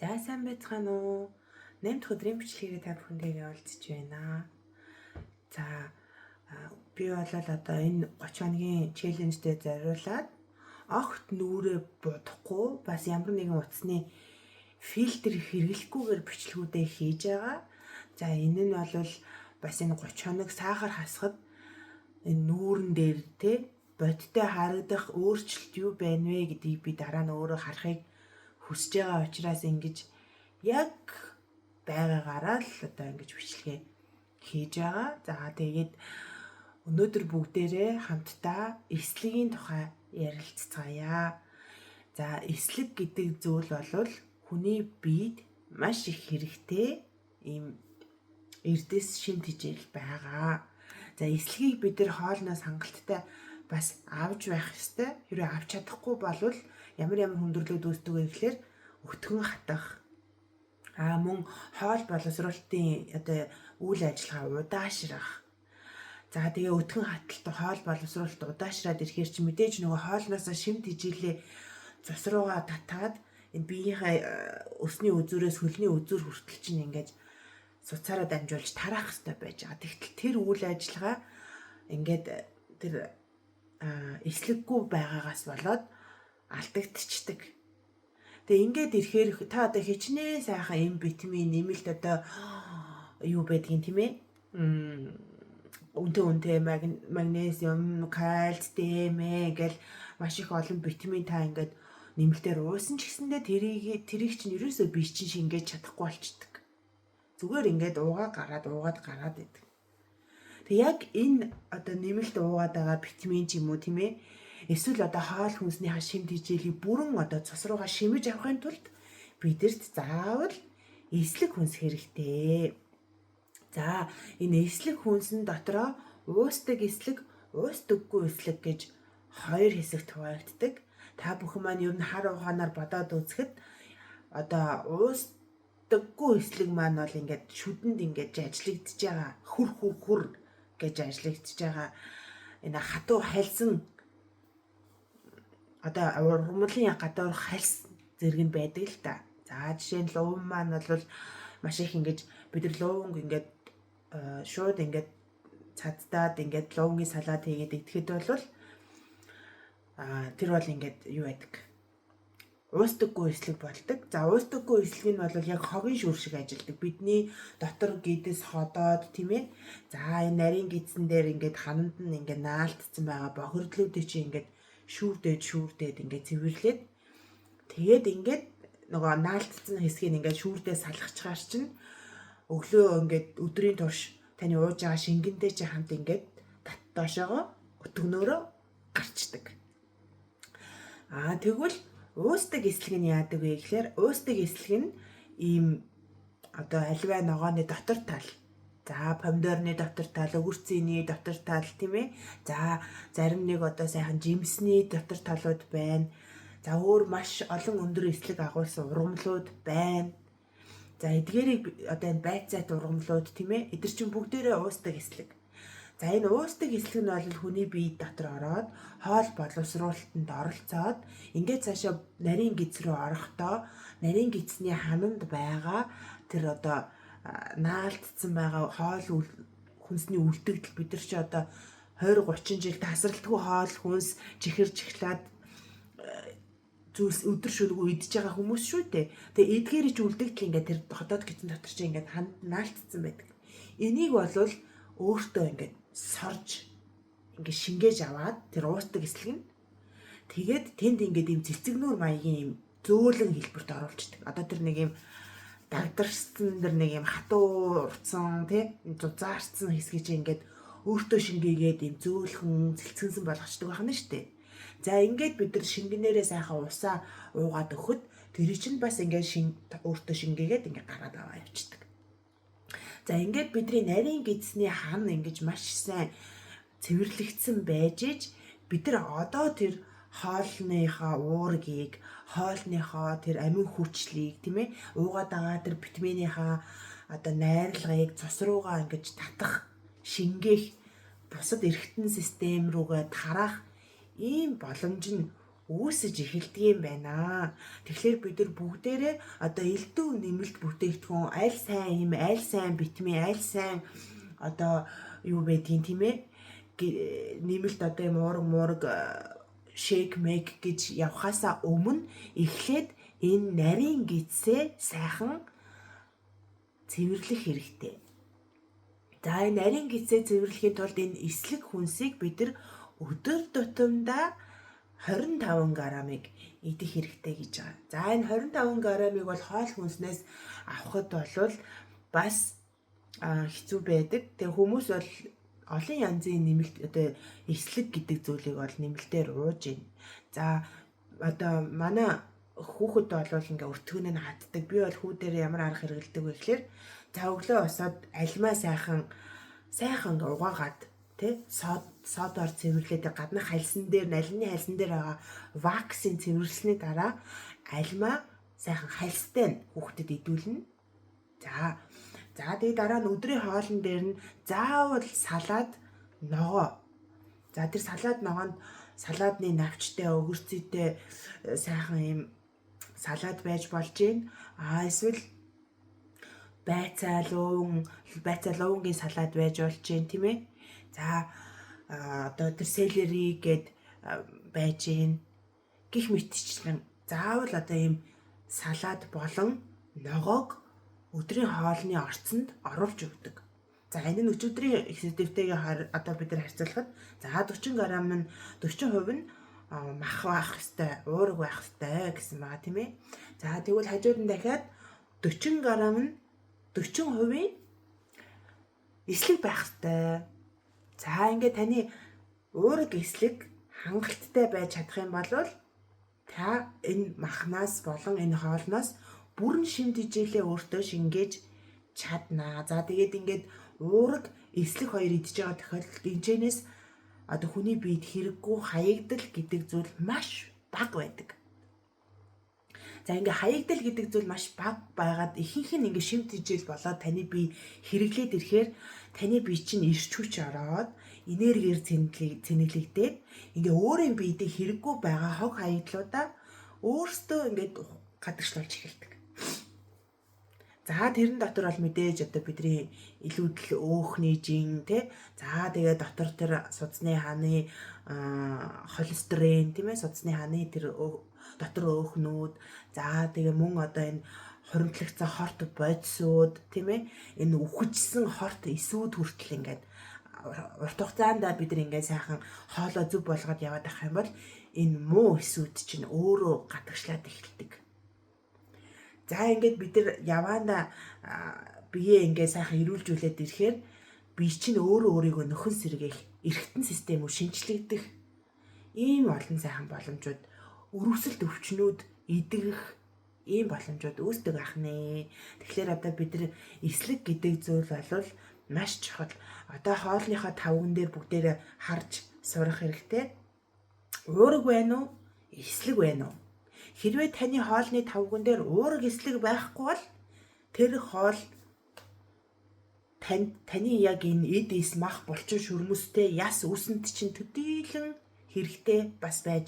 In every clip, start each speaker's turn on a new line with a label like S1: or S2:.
S1: За, сайн байцгаана уу? 8 дахь өдрийн бичлэгээр та бүхэнтэйгээ уулзч байна. За, би бол одоо энэ 30 хоногийн challenge-д зориулаад огт нүүрээ будахгүй, бас ямар нэгэн утасны фильтр хэрэглэхгүйгээр бичлэгүүдээ хийж байгаа. За, энэ нь бол бас энэ 30 хоног сахар хасахад энэ нүүрэн дээр те бодтой харагдах өөрчлөлт юу байна вэ гэдгийг би дараа нь өөрөө харахыг хүсэж байгаа учраас ингэж яг байгаагаараа л одоо ингэж бичлэгээ хийж байгаа. За, тэгээд өнөөдөр бүгдээрээ хамтдаа эслэгийн тухай ярилцгаая. За, эслэг гэдэг зүйл бол хүний биед маш их хэрэгтэй ийм эрдэс шим тэжээл байгаа. За, эслэгийг бид нар хоолноос хангалттай бас авч байх ёстой. Хэрвээ авч чадахгүй болвол ямар ямар хүндрэлүүд үүсдэг вэ гэхээр өтгөн хатах. Мөн хоол боловсруулалтын одоо үйл ажиллагаа удаашрах. За, тэгээ өтгөн хаталт, хоол боловсруулалт удаашраад ирэхээр чи мэдээж нөгөө хоолноосоо шим тэжээлээ цус руугаа татаад энэ биеийнхээ өсний үзүүрээс хөлний үзүүр хүртэл чинь ингээд суцаараа дамжуулж тараах хэрэгтэй байж байгаа. Тэгтэл тэр үйл ажиллагаа ингээд тэр эслэггүй байгаагаас болоод алдагдчихдаг. Тэгээ ингээд ирэхээр та одоо хичнээн сайхан эм витамин нэмэлт одоо юу байдгийг, тийм ээ, үнтэй үнтэй магнезиум, кальц, ДМ гэл маш их олон витамин та ингээд нэмэлтээр уусан ч гэсэндээ тэрийг чинь ерөөсөө бие чинь шингээж чадахгүй болчдөг. Зүгээр ингээд уугаа гараад, уугаад гараад идэг. Тэг яг энэ одоо нэмэлт уугаад байгаа витамин ч юм уу, тийм ээ, эсвэл одоо хоол хүнснийхаа шим тэжээлийг бүрэн одоо цус руугаа шимэж авахын тулд бидэрт заавал эслэг хүнс хэрэгтэй. За, энэ эслэг хүнсэн дотроо уусдаг эслэг, уусдаггүй эслэг гэж хоёр хэсэгт хуваагддаг. Та бүхэн маань ер нь хар ухаанаар бодоод үзэхэд одоо уусдаггүй эслэг маань бол ингээд шүдэнд ингээд ажиллагдж байгаа, хөр хөр хөр гэж ажиллагдж байгаа энэ хатуу хальсан одоо ургамлын гадуур хальс зэрэг нь байдаг л та. За, жишээ нь луун маань бол маш их ингэж бид нар луунг ингээд шууд ингээд цадтаад ингээд луунгийн салат хийгээд идэхэд бол тэр бол ингээд юу байдаг? Уустдаггүй эслэг болдог. За, уустдаггүй эслэг нь бол яг хогийн шүр шиг ажилдаг. Бидний дотор гэдэс ходоод, тийм ээ. За, энэ нарийн гэдсэн дээр ингээд хананд нь ингээд наалтцсан байгаа бохирдлуудыг чи ингээд шүүрдээд шүүрдээд ингээд цэвэрлээд, тэгээд ингээд нөгөө наалтцсан хэсгийг ингээд шүүрдээ салгачгаар чинь өглөө ингээд өдрийн турш таны ууж байгаа шингэнтэй чи хамт ингээд тат доошоогоо өтгөнөөрөө гарчдаг. Тэгвэл уустдаг эслэг нь яадаг вэ гэхээр уустдаг эслэг нь ийм одоо аливаа ногооны дотор тал. За, помидорны дотор тал, огурцыны дотор тал, тийм ээ. За, зарим нэг одоо сайхан жимсний дотор талууд байна. За, өөр маш олон өндөр эслэг агуулсан ургамлууд байна. За, эдгээрийг одоо энэ байцаат ургамлууд, тийм ээ. Эдгээр чинь бүгдээрээ уустдаг эслэг. За, энэ уустдаг эслэг нь бол хүний бие дотор ороод хоол боловсруулалтанд оролцоод ингээд цаашаа нарийн гэдэс рүү орохдоо нарийн гэдсний хананд байгаа тэр одоо наалтцсан байгаа хоол хүнсний үлдэгдэл. Бид нар чи одоо 20 30 жил тасралтгүй хоол хүнс чихэр чихлаад зүйлс өдөр шөнөгүй идж байгаа хүмүүс шүү дээ. Тэгээ эдгээр ч үлдэгдэл ингээд тэр хотод гэсэн дотор чи ингээд ханд наалтцсан байдаг. Энийг болвол өөртөө ингээд сорж ингээд шингээж аваад тэр уустдаг эслэг нь тэгээд тэнд ингээд юм цэцэгнүүр маягийн юм зөөлөн хэлбэрт оруулцдаг. Одоо тэр нэг юм дагдарсан тэр нэг юм хатуу урцсан тий зузаарцсан хэсгийг чи ингээд өөртөө шингээгээд юм зөөлхөн цэлцгэнсэн болгочдөг байх нь шүү дээ. За, ингээд бид нар шингэнээрээ сайхан усаа уугаад өгөхөд тэр чинь бас ингээд шин өөртөө шингээгээд ингээд гараад аваа явчихдаг. За, ингээд бидний нарийн гэдсний хан ингэж маш сайн цэвэрлэгдсэн байж ич бид нар одоо тэр хоолныхоо уургийг, хоолныхоо тэр амин хүчлийг, тийм ээ, уугаад байгаа тэр витаминыхаа одоо найрлагыг цус руугаа ингэж татах, шингээх, бусад эргэтэн систем рүүгээ тараах ийм боломж нь үүсэж эхэлдэг юм байна. Тэгэхээр бид нар бүгдээрээ одоо элдв нэмэлт бүтээгдэхүүн аль сайн юм, аль сайн витамин, аль сайн одоо юу байдгийг, тийм ээ, нэмэлт одоо юм уураг муураг, shake make гэж явхаасаа өмнө эхлээд энэ нарийн гэдсээ сайхан цэвэрлэх хэрэгтэй. За, энэ нарийн гэдсээ цэвэрлэхийн тулд энэ эслэг хүнсийг бид нар өдөр тутамдаа 25 грамыг идэх хэрэгтэй гэж байгаа. За, энэ 25 грамыг бол хоол хүнснээс авахд бол бас хэцүү байдаг. Тэгээ хүмүүс бол олон янзын нэмэлт одоо эслэг гэдэг зүйлийг бол нэмэлтээр ууж байна. За, одоо манай хүүхэд бол ингээ өртгөн нь хатдаг. Би бол хүү дээр ямар арга хэрэглэдэг вэ гэхээр, за, өглөө босоод алимаа сайхан сайхан ингээ угаагаад, тий, содоор цэвэрлээд, гаднах хальсан дээр, налины хальсан дээр байгаа wax ын цэвэрлсэний дараа алимаа сайхан хальстай нь хүүхдэд идүүлнэ. За, тэгээ дараа нь өдрийн хоолн дээр нь заавал салаад, ногоо. За, тэр салаад ногоонд салаадны навчтай, огурцийтэй сайхан юм салаад байж болж гин. А эсвэл байцаал уунгийн салаад байж болж гин, тийм ээ. За, одоо тэр celery гээд байж гин гих мэтчлэн заавал одоо ийм салаад болон ногоог өдрийн хоолны орцонд оруулж өгдөг. За, энэ нь өчигдрийн сэдэвтэйгээ одоо бид нар харьцуулахад, за, 40 г нь 40% нь мах байх хэвээр, уураг байх хэвээр гэсэн байгаа, тийм ээ. За, тэгвэл хажууд нь дахиад 40 г нь 40% эслэг байх хэвээр. За, ингээд таны уураг, эслэг хангалттай байж чадах юм бол та энэ махнаас болон энэ хоолноос бүрэн шим тэжээлээ өөртөө шингээж чаднаа. За, тэгээд ингээд уураг, эслэг хоёр идэж байгаа тохиолдолд энэчнээс одоо хүний биед хэрэггүй хаягдал гэдэг зүйл маш бага байдаг. За, ингээ хаягдал гэдэг зүйл маш бага байгаад, ихэнх нь ингээ шим тэжээл болоод таны бие хэрэглээд ирэхээр таны бие чинь эрч хүч ороод, энергиэр цэнэглэгдээд, ингээ өөрийн биедээ хэрэггүй байгаа хог хаягдлуудаа өөрсдөө ингээд гадагшлуулж эхэлдэг. За, тэрэн дотор бол мэдээж одоо бидний илүүдэл өөхний жин, тий. За, тэгээ дотор тэр судасны хааны холестерин, тийм ээ, судасны ханы тэр дотор өөхнүүд, за, тэгээ мөн одоо энэ хуримтлагцсан хорт бодисууд, тийм ээ, энэ үхэжсэн хорт эсүүд хүртэл ингээд урт хугацаанд бид нар ингээд сайхан хоолоо зөв болгоод яваад ах юм бол энэ муу эсүүд чинь өөрөө гадагшлаад эхэлдэг. За, ингээд бид нар яваанда биеэ ингээд сайхан эрүүлжүүлээд ирэхээр бие чинь өөрөө өөрийгөө нөхөн сэргээх эргэтэн систем үү шинчлэгдэх ийм олон сайхан боломжууд, өрөвсөлт өвчнүүд идэгэх ийм боломжууд үүсдэг ах нэ. Тэгэхээр одоо бид нар эслэг гэдэг зүйл бол маш чухал. Одоо хоолныхоо тавган дээр бүгдээрээ харж сурах хэрэгтэй. Уураг байна уу? Эслэг байна уу? Хэрвээ таны хоолны тавган дээр уураг, эслэг байхгүй бол тэр хоол таны яг энэ эд эс, мах, булчин, шөрмөстэй яс үсэнд чинь төдийлөн хэрэгтэй бас байж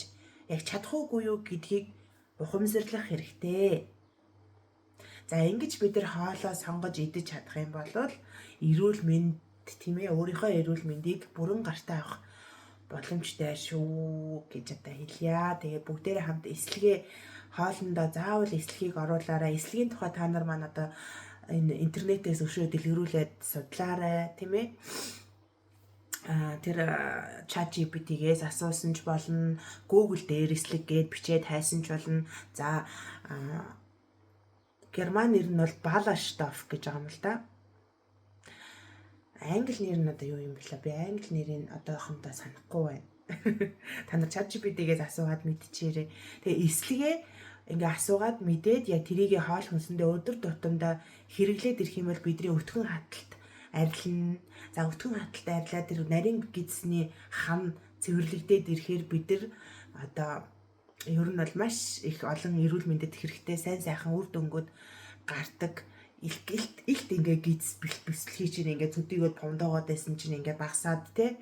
S1: яг чадах уугүй юу гэдгийг ухамсарлах хэрэгтэй. За, ингэж бид нар хоолоо сонгож идэж чадах юм бол эрүүл мэнд, тийм ээ, өөрийнхөө эрүүл мэндийг бүрэн гартаа авах боломжтой шүү гэж одоо хэлье. Тэгээ бүгдээрээ хамт эслэгээ, хоолндоо заавал эслэгийг оруулаарай. Эслэгийн тухай та нар маань одоо энэ интернетээс өшөө дэлгэрүүлээд судлаарай, тийм ээ. Тэр ChatGPT-гээс асуусан ч болно, Google дээр эслэг гээд бичээд хайсан ч болно. За, герман нэр нь бол Ballaststoff гэж байгаа юм л да. Англи нэр нь одоо юу юм бэлээ? Би англи нэрийг одоохондоо санахгүй байна. Та нар ChatGPT-гээс асуугаад мэдчихээрэй. Тэгээ эслэгээ ингээ асуугаад мэдээд яг тэрийгэ хоол хүнсэндээ өдөр тутамдаа хэрэглээд ирэх юм бол бидний өтгөн хаталт арилна. За, өтгөн хаталт арилаад, тэр нарийн гэдсний хам цэвэрлэгдээд ирэхээр бид нар одоо ер нь бол маш их олон эрүүл мэндэд хэрэгтэй сайн сайхан үр дүнгууд гардаг. Илт илт илт ингээ гидс бэлтгэе чинь ингээ зүдийгөөд пундоогоод байсан чинь ингээ багасаад, те,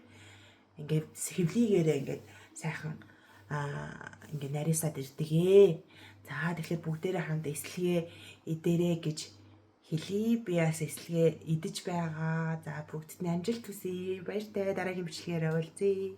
S1: ингээ хэвлийгээрээ ингээд сайхан ингээ нарийсаад ирдэг ээ. За, тэгэхээр бүгдээрээ хамт эслэгээ идэрээ гэж хэлье. Би бас эслэгээ идэж байгаа. За, бүгдд нь амжилт хүсье. Баяртай. Дараагийн бичлэгээр уулзъя.